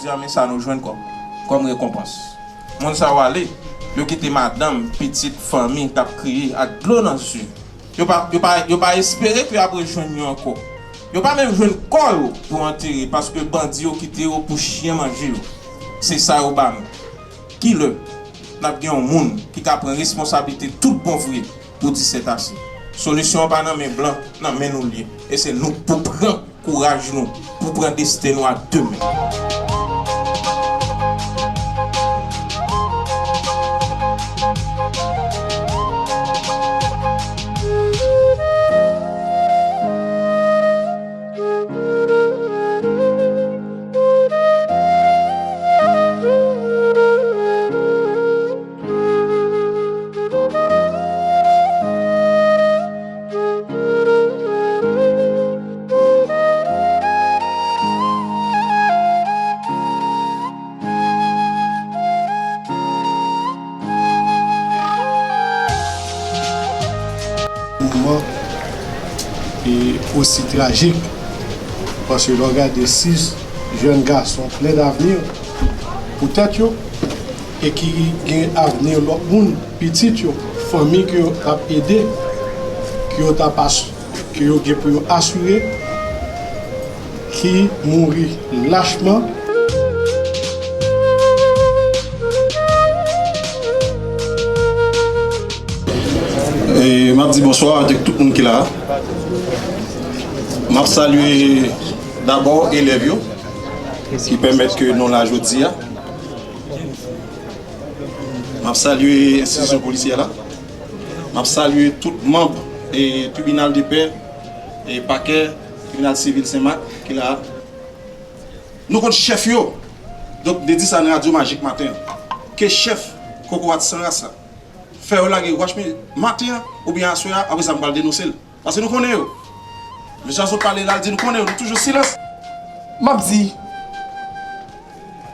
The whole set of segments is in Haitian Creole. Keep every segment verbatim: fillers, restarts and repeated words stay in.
Janmen sa nou jwenn kòm, kòm rekonpans. Moun sa yo ale, yo kite madanm, pitit, fanmi k ap kriye ak dlo nan zye. Yo pa, yo pa, yo pa espere ke y ap rejwenn yo ankò. Yo pa menm jwenn kò yo pou antere paske bandi yo kite yo pou chen manje yo. Se sa yo ba nou. Kilè n ap gen yon moun ki ka pran responsablite tout bon vre pou di sètase? Solisyon an pa nan men blan, nan men nou l ye. E se nou k pou pran kouraj nou pou pran desten nou a de men. Moman e osi trajik, paske lè w gade sis jèn gason plen davni pou tèt yo, e ki gen avni lòt moun, pitit yo, fanmi ke yo ap ede, ke yo t ap as-, ke yo gen pou yo asire, ki mouri lachman. E m ap di bonswa avèk tout moun ki la. M ap salye dabò elèv yo ki pèmèt ke nou la jodi a. M ap salye enstitisyon polisyè la. M ap salye tout manm e tribinal de pè e pakè tribinal sivil Senmak ki la. Nou konn chèf yo. Donk, m te di sa nan Radyo Majik maten an. Ke chèf kokorat san ras la fè yo lage wach maten an oubyen aswè a, apre sa m pral denonse l. Paske nou konnen yo. Mesye a sot pale la, l di nou konnen yo, nou toujou silans. M ap di,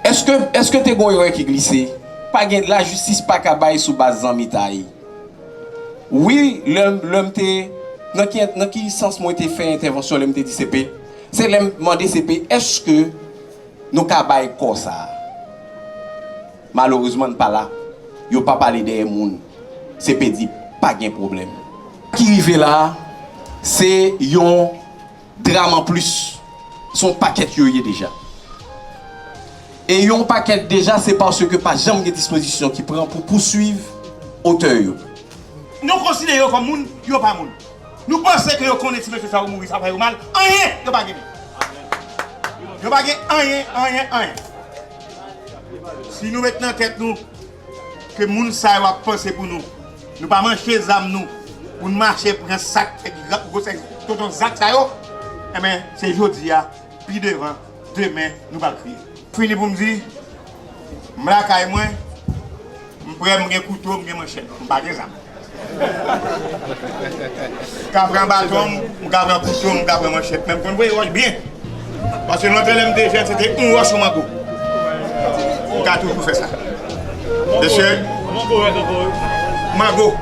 èske, èske te gon erè ki glise? Pa gen, lajistis pa ka bay sou baz zanmitay. Wi, lè, lè m te, nan ki, nan ki sans mwen te fè entèvansyon lè m te di C P? Se lè m mande C P, èske nou ka bay kò sa a? Malerezman, n pa la. Yo pa pale dèyè moun. C P di, pa gen pwoblèm. Sa ki rive la a, se yon dram anplis. Se yon pakèt yo ye deja. E yon pakèt deja, se paske pa janm gen dispozisyon ki pran pou pouswiv otè yo. Nou konsidere yo kòm moun, yo pa moun. Nou panse ke yo konnen ti mesye sa yo mouri, sa fè yo mal. Anyen, yo pa gen. Yo pa gen anyen, anyen, anyen. Si nou met nan tèt nou ke moun sa yo ap panse pou nou, nou pa manche zam nou pou n mache pran sak, gwosè, tonton zak sa yo, enben, se jodi a, pi devan, demen, nou pral kriye. Fini pou m di, m lakay mwen, m prè, m gen kouto, m gen manchèt, m pa gen zam. M ka pran baton, m ka pran kouto, m ka pran manchèt, men m konn voye wòch byen. Paske lontan lè m te jèn, se te yon wòch yon mango. M ka toujou fè sa. Mesye, mango.